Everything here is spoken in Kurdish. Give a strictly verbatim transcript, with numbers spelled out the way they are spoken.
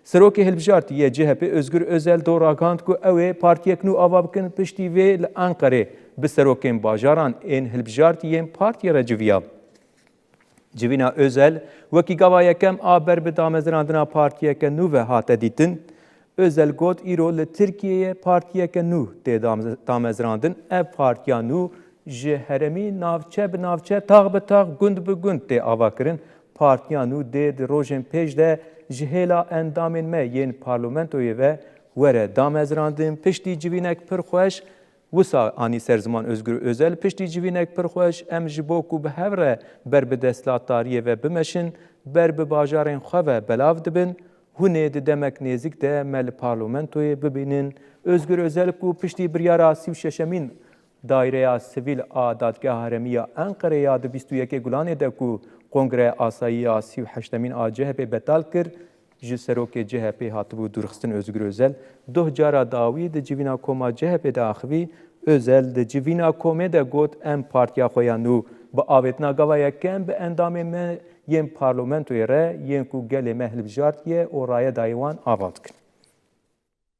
Serokê hilbijartî yê C H P Özgür Özel do ragihand ku ew ê partiyek nû ava bikin, piştî vê li Enqerê bi serokên bajaran ên hilbijartî yên partiyê re civiya. Civîna Özel wekî gava yekem a ber bi damezrandina partiyeke nû ve hate dîtin. Özel got, îro li Tirkiyeyê partiyeke nû tê dam-, damezrandin. Ev partiya nû ji herêmî navçe bi navçe, tax bi tax, gund bi gund tê avakirin. Partiya nû dê di rojên pêş de ji hêla endamên me yên parlamentoyê ve were damezrandin. Piştî civînek pir xweş, wisa anî ser ziman Özgür Özel, piştî civînek pir xweş, em ji bo ku bi hev re ber bi desthilatdariyê ve bimeşin, ber bi bajarên xwe ve belav dibin. Hûn ê di demek nêzik de me li parlamentoyê bibînin. Özgür Özel ku piştî biryara sî û şeşemîn Daîreya Sivîl a Dadgeha Herêmî ya Enqerê ya di bîst û yekê Gulanê de ku Kongreya Asayî ya sî û heştemîn a C H P betal kir, ji serokê C H P hatibû dûrxistin Özgür Özel, doh cara dawî di civîna koma C H P de axivî. Özel di civîna komê de got, em partiya xwe ya nû bi avêtina gava yekem bi endamên me yên parlamentoyê re, yên ku gelê me hilbijartiye û raye dayê wan, ava dikin.